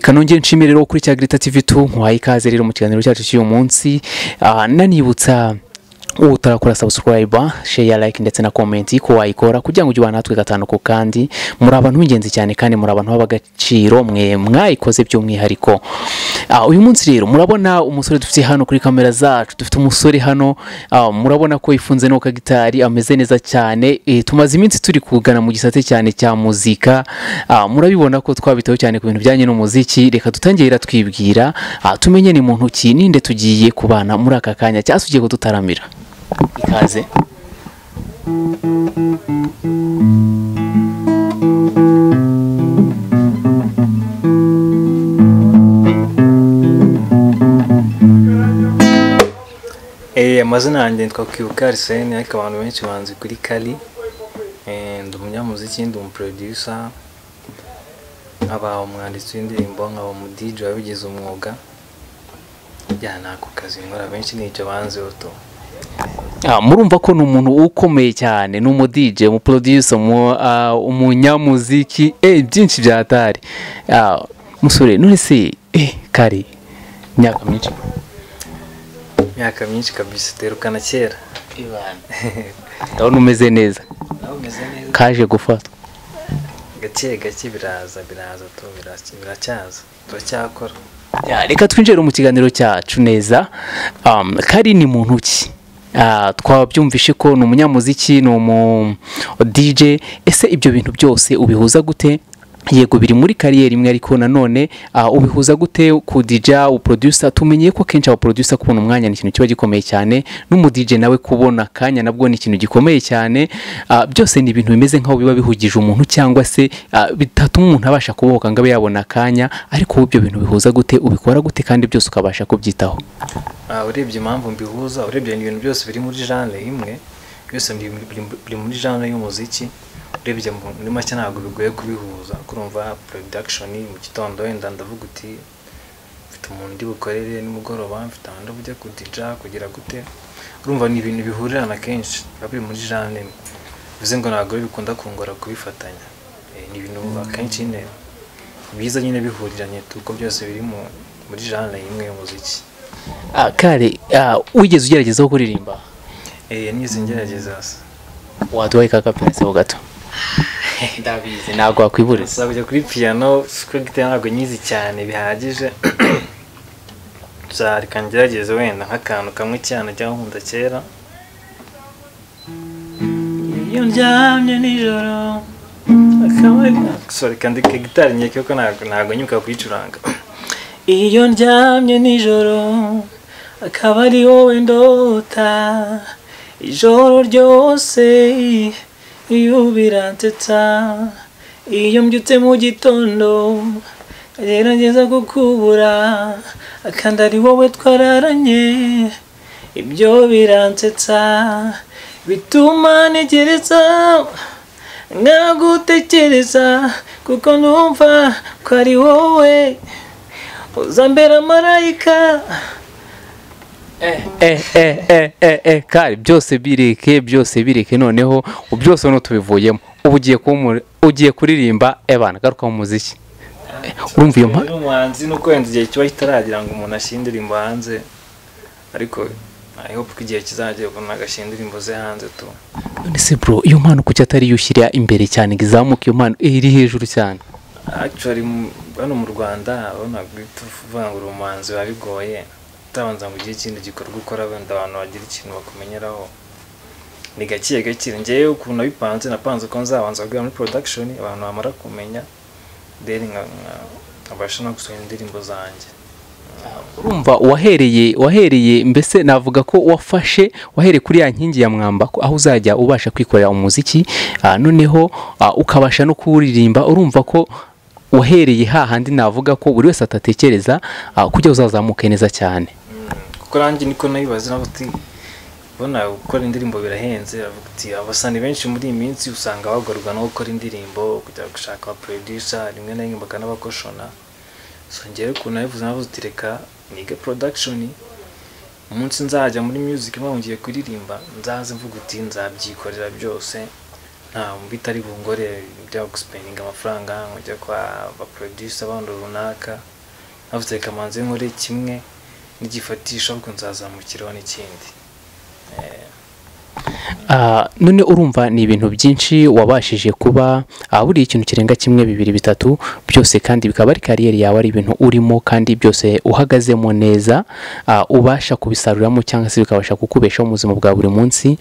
Kanongere nshimire rero kuri cya Greta TV 2 nkwaye ikaze rero mu kiganiro cyacu cy'uyu munsi. Nanibutsa utarakora subscribe, share, like ndetse na comment ko wayikora kugira ngo ujye ubana natwe gatanu ku kandi. Muri abantu b'ingenzi cyane kandi muri abantu b'abagaciro mwe mwayikoze by'umwihariko. Uyu munsi rero murabona umusore dufite hano kuri kamera zacu, dufite umusore hano, murabona ko ifunze no kagitari ameze neza cyane. Tumaze iminsi turi kugana mu gisate cyane cya muzika. Murabibona ko twabitaho cyane ku bintu bijyanye n'umuziki. Reka dutangire twibwira, tumenye ni muntu ki, ninde tugiye kubana muri aka kanya cyangwa se ugiye kudutaramira. Ikaze. Amazina yanjye nitwa Kwibuka Arsene, ariko abantu benshi banzi kuri Kali. Ndi umunyamuziki, ndi umuproducer, nkaba umwanditsi w'indirimbo, nkaba umu DJ wabigize umwuga. Ya nako kazi nkora, benshi nicyo banziho tu. Murumva ko ni umuntu ukomeye cyane, ni umu DJ, umu producer, umunyamuziki, byinshi bya hatari. Musore none se Kali imyaka myinshi? Imyaka myinshi kabisa, terukana kera. Ndabona umeze neza. Nawe umeze neza. Kaje gufatwa. Gake gake biraza tu, biracyaza. Turacyakora. Reka twinjire mu kiganiro cyacu neza. Kali ni muntu ki? Twabyumvishe ko ni umunyamuziki, ni umu DJ. Ese ibyo bintu byose ubihuza gute? Yego biri muri kariyeri imwe, ariko nanone ubihuza gute ku DJ, u producer? Tumenye ko kenshi aba producer kubona umwanya ni ikintu kiba gikomeye cyane, n'umu DJ nawe kubona kanya nabwo ni ikintu gikomeye cyane. Byose ni ibintu bimeze nkaho biba bihugije umuntu cyangwa se bitatuma umuntu abasha kubohoka ngo abe yabona akanya. Ariko ibyo bintu bihuza gute, ubikora gute kandi byose ukabasha kubyitaho? Urebye impamvu mbihuza, urebye ibintu byose biri muri genre imwe, byose biri muri genre y'umuziki. Urebye muri make ntabwo bigoye kubihuza. Kurumva production mu gitondo wenda ndavuga uti mfite umuntu ndi bukorere nimugoroba, mfite ahandi bujya ku DJ kugira gute. Urumva ni ibintu bihurirana kenshi, biba biri muri genre imwe. Bivuze ngo ntabwo bikunda kungora kubifatanya. Ni ibintu akenshi nyine biza nyine bihuriranye tuko byose biri muri genre imwe y'umuziki. Kale wigeze ugerageza kuririmba? Nigeze ngerageza. Waduhaye kaka gato? Ndabizi ntabwo wakwiburiza. Kujya kuri piano kuko gitari ntabwo nyizi cyane bihagije. Reka ngerageze wenda nk'akantu kamwe cyane cyangwa nkunda kera. Iyo ndyamye nijoro sorry, kandi gitari nyeke kuko ntabwo nyibuka kuyicuranga. Iyo ndyamye nijoro akaba ari wowe ndota, ijoro ryose iyo biransetsa. Iyo mbyutse mu gitondo ngerageza kukubura, akandi ari wowe twararanye, ibyo biransetsa. Bituma ntekereza nkagutekereza, kuko numva ko ari wowe uzambera marayika. Kali byose bireke, noneho byose no tubivuyemo. Ubu ugiye kuririmba ebana, garuka mu muziki. Urumva iyo mpano umuhanzi nuko wenda igihe kiba kitaragira ngo umuntu ashyire indirimbo hanze, ariko I hope ko igihe kizagera umuntu agashyira indirimbo ze hanze tu. None se bro, iyo mpano kuki atari yushyira imbere cyane ngo izamuke? Iyo mpano iri hejuru cyane. Actually hano mu Rwanda urabona kuvuga ngo uri umuhanzi biba bigoye, utabanza ngo ugire ikindi gikorwa ukora wenda abantu bagira ikintu bakumenyeraho. Ni gake gake. Njyewe ukuntu nabipanze, napanze ko nzabanza kugera muri production abantu bamara kumenya, then nkabasha no gusohora indirimbo zanjye. Urumva wahereye mbese navuga ko wafashe, wahereye kuri ya nkingi ya mwamba aho uzajya ubasha kwikorera umuziki, noneho ukabasha no kuwuririmba. Urumva ko wahereye hahandi navuga ko buri wese atatekereza kujya uzazamuke neza cyane. Kuko nanjye niko nabibaza, navuga uti bona gukora indirimbo birahenze, bavuga uti abasani benshi muri iyi minsi usanga bagorwa no gukora indirimbo, kujya gushaka aba producer rimwe na rimwe bakanabakoshona. So njyewe ukuntu nabivuze, navuze uti reka nige production, umunsi nzajya muri music ngiye kuririmba nzaze mvuga uti nzabyikorera byose, Nta bitari bungore bya guspendinga amafaranga nkajya kwa ba producer bandi runaka. Navuze reka manze nkore kimwe nigifatisha, ahubwo nzazamukiraho n'ikindi. None urumva ni ibintu byinshi wabashije kuba buriya ikintu kirenga kimwe, bibiri, bitatu, byose kandi bikaba ari carrière yawe, ari ibintu urimo kandi byose uhagazemo neza, ubasha kubisaruramo cyangwa se bikabasha kukubeshaho mu buzima bwa buri munsi.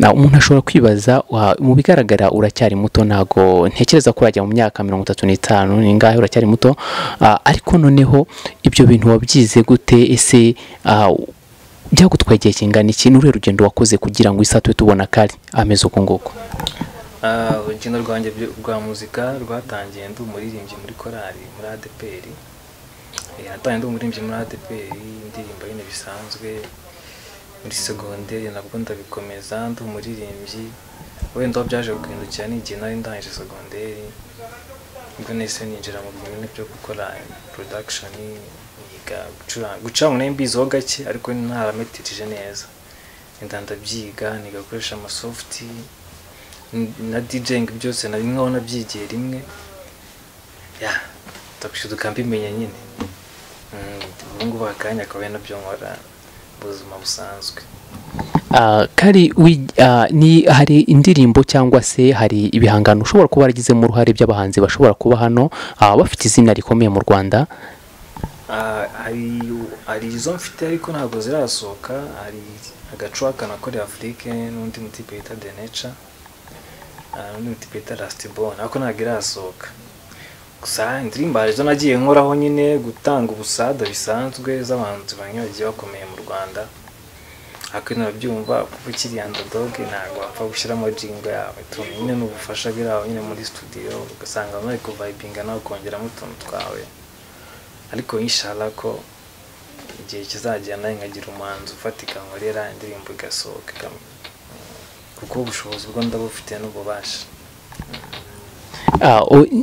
Umuntu ashobora kwibaza, mu bigaragara uracyari muto, ntago ntekereza ko urajya mu myaka 35 ningahe, uracyari muto, ariko noneho ibyo bintu wabyize gute? Ese byagutwaye igihe kingana iki? Ni uruhe rugendo wakoze kugira ngo isa tube tubona kari ameze uku nguku? Urugendo rwanjye rwa muzika rwatangiye ndi umuririmbyi muri korali muri ADEPR. Natangiye ndi umuririmbyi muri ADEPR, indirimbo nyine bisanzwe. Muri segonderi nabwo ndabikomeza ndi umuririmbyi. Wenda aho byaje guhindukira ni igihe nari ndangije segonderi, nibwo nahise ninjira mu bintu byo gukora production, niga gucuranga. Gucuranga nari mbiziho gake ariko ntarametirije neza. Ngenda ndabyiga, niga gukoresha amasofuti na DJing, byose nari nkaho nabyigiye rimwe. Ya ndabishiduka mbimenya nyine. Ubu ngubu akanya akaba ari nabyo nkora mu buzima busanzwe. Kari ni hari indirimbo cyangwa se hari ibihangano ushobora kuba waragizemo uruhare by'abahanzi bashobora kuba hano bafite izina rikomeye mu Rwanda? Hari izo mfite ariko ntabwo zirasohoka. Hari agacuwa nakoreye Afrique n'undi mutipe bita The Nature, n'undi mutipe bita Lastborn, ariko ntabwo irasohoka. Gusa indirimbo hari izo nagiye nkoraho nyine gutanga ubusada bisanzwe z'abahanzi bamwe bagiye bakomeye mu Rwanda. Ariko nurabyumva kuko ukiri underdog ntabwo wapfa gushyiramo jingle yawe, utuntu nyine ni ubufasha biri aho nyine muri studio, ugasanga bari kuvibinga nawe ukongeramo utuntu twawe. Ariko inshallah ko igihe kizagera nawe nkagira umuhanzi ufatika nkorera indirimbo igasohoka, kuko ubushobozi bwo ndabufite n'ububasha.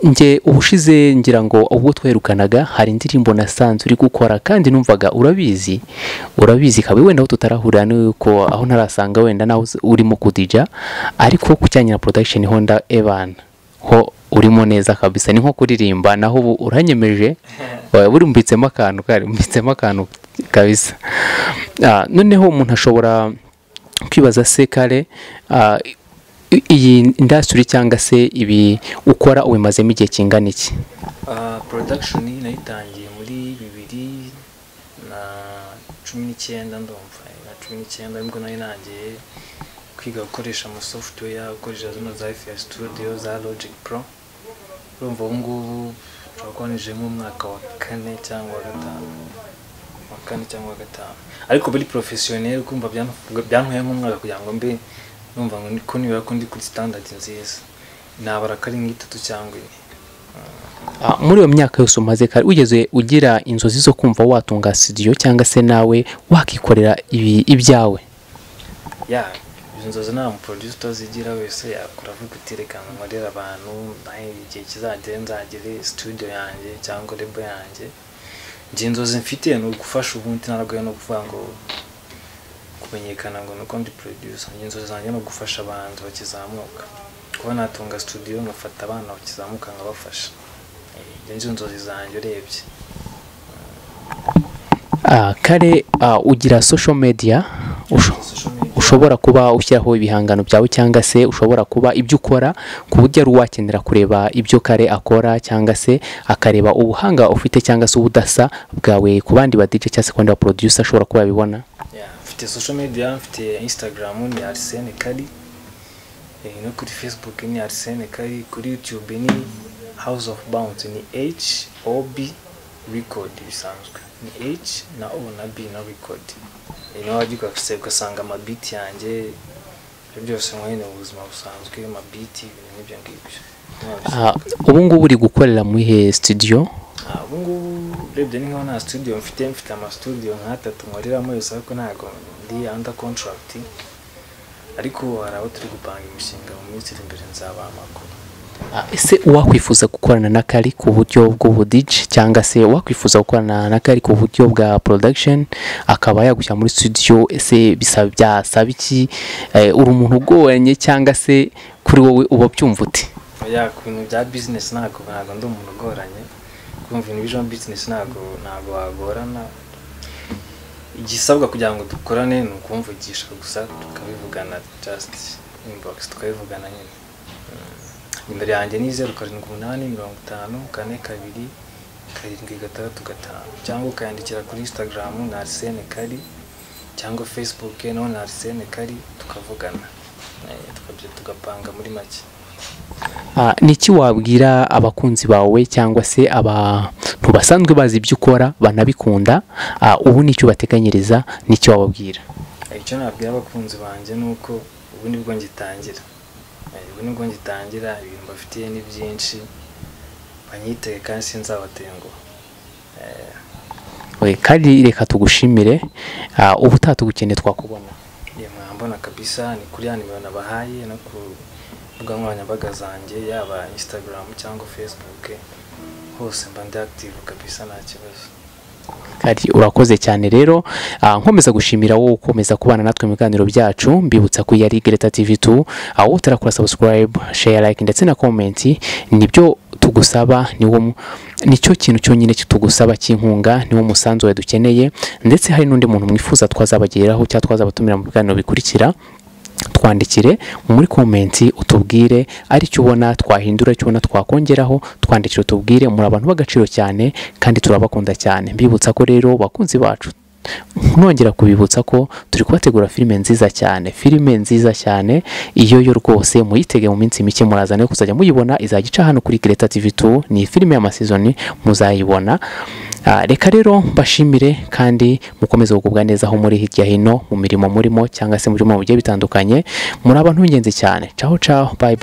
Nge ubushize ngira ngo ubwo twerukanaga hari indirimbo nasanze uri gukora kandi numvaga urabizi, urabizi kabe wenda aho tutarahurira nuko aho ntarasanga wenda naho urimo kudija, ariko ku cyanya na production Honda Evan ho urimo neza kabisa, ni nko kuririmba naho ubu uranyemeje, buri mbitsemo akantu kari mbitsemo akantu kabisa. Noneho umuntu ashobora kwibaza se kare iyi industry cyangwa se ibi ukora ubimazemo igihe kingana iki? Production nayitangiye muri 2019, ndumva na 19 nibwo nari nangiye kwiga gukoresha ama software, gukoresha zino za FL Studio, za Logic Pro. Urumva ubu ngubu nshobora kuba ninjiyemo umwaka wa 4 cyangwa wa 5, wa 4 cyangwa wa 5, ariko biri professionnel. Kumva byantwaye nk'umwaka kugira ngo mbe numva ngo ko nibura ko ndi kuri standard nziza, nabara ko ari nk'itatu cyangwa 4. Muri iyo myaka yose umaze kare ugeze ugira inzozi zo kumva watunga studio cyangwa se nawe wakikorera ibyawe? Ya, izo nzozi nta muproducer utazigira wese, yakora avuga uti reka nkorere abantu, nawe igihe kizagera nzagire studio yanjye cyangwa label yanjye. Njye inzozi mfite ni ugufasha ubundi, ntabwo no kuvuga ngo kumenyekana ngo nuko ndi producer. Njye inzozi zanjye ni ugufasha abantu bakizamuka, kuba natunga studio ngafata abana bakizamuka nkabafasha. Njye nizo nzozi zanjye urebye. Kare ugira social media ushobora kuba ushyiraho ibihangano byawe cyangwa se ushobora kuba ibyo ukora ku buryo ari uwakenera kureba ibyo kare akora cyangwa se akareba ubuhanga ufite cyangwa se ubudasa bwawe ku bandi ba DJ cyangwa se ku bandi ba producer ashobora kuba yabibona? Mfite social media, mfite Instagram ni Arsene Kari, no kuri Facebook ni Arsene Kari, kuri YouTube ni House of Bounty, ni H O B Record bisanzwe, ni H na O na B na Record. Niho wajya ugasanga amabiti yanjye, ibyo byose nk'aho mu buzima busanzwe, amabiti ibintu nk'ibyo ngibyo. Ubu ngubu uri gukorera muri he studio? Ubu ngubu urebye ni nkaho nta studio mfite, mfite ama studio nk'atatu nkoreramo yose, ariko ntabwo ndi under contract, ariko hari abo turi gupanga imishinga mu minsi iri imbere nzabaha amakuru. Ese uwakwifuza gukorana na Kari ku buryo bw'ubu DJ cyangwa se uwakwifuza gukorana na Kari ku buryo bwa production akaba yagushyira muri studio, ese bisaba byasaba iki? Uri umuntu ugoranye cyangwa se kuri wowe uba byumva ute? Oya, ku bintu bya business ntabwo ndi umuntu ugoranye. Kumva ibintu bijamo business ntabwo wagorana. Igisabwa kugira ngo dukorane ni ukumvugisha gusa, tukabivugana, just inbox tukabivugana nyine. Nimero yanjye ni 0 7 8 50 4 2 7 6 5, cyangwa ukayandikira kuri Instagram na Arsene Kari cyangwa Facebook no na Arsene Kari, tukavugana tugapanga muri make. Niki wabwira abakunzi bawe cyangwa se abantu basanzwe bazi ibyo ukora banabikunda, ubu nicyo bateganyiriza, nicyo wababwira? Icyo nabwira abakunzi banjye nuko ubu nibwo ngitangira, ibintu bafitiye ni byinshi, banyitege kandi sinzabatenguha. Kandi reka tugushimire, ubu utatugukeneye twakubona. Mwambona kabisa, ni kuri ya nimero nabahaye no ku mbuga nkoranyambaga zanjye, yaba Instagram cyangwa Facebook, hose mba ndi active kabisa, nta kibazo. Kari urakoze cyane rero. Nkomeza gushimira wowe ukomeza kubana natwe mu biganiro byacu, mbibutsa ko yari Greta TV 2, aho utarakora subscribe, share, like ndetse na comment, nibyo tugusaba, nicyo kintu cyonyine kitugusaba cy'inkunga, niwo musanzu we dukeneye. Ndetse hari n'undi muntu mwifuza twazabageraho cyangwa twazabatumira mu biganiro bikurikira, twandikire muri comment utubwire ari cyo ubona twahindura, cyo ubona twakongeraho, twandikire utubwire. Muri abantu b'agaciro cyane kandi turabakunda cyane. Mbibutsa ko rero bakunzi bacu, nongera kubibutsa ko turi kubategura filime nziza cyane, filime nziza cyane iyo yo rwose muyitege mu minsi mike, murazane kuzajya muyibona, izajya ica hano kuri Greta TV 2, ni filime y'amasezoni muzayibona. Reka rero mbashimire kandi mukomeze kugubwa neza aho muri hirya hino mu mirimo murimo cyangwa se mu byuma bigiye bitandukanye. Muri abantu b'ingenzi cyane. Ciao ciao, bye bye.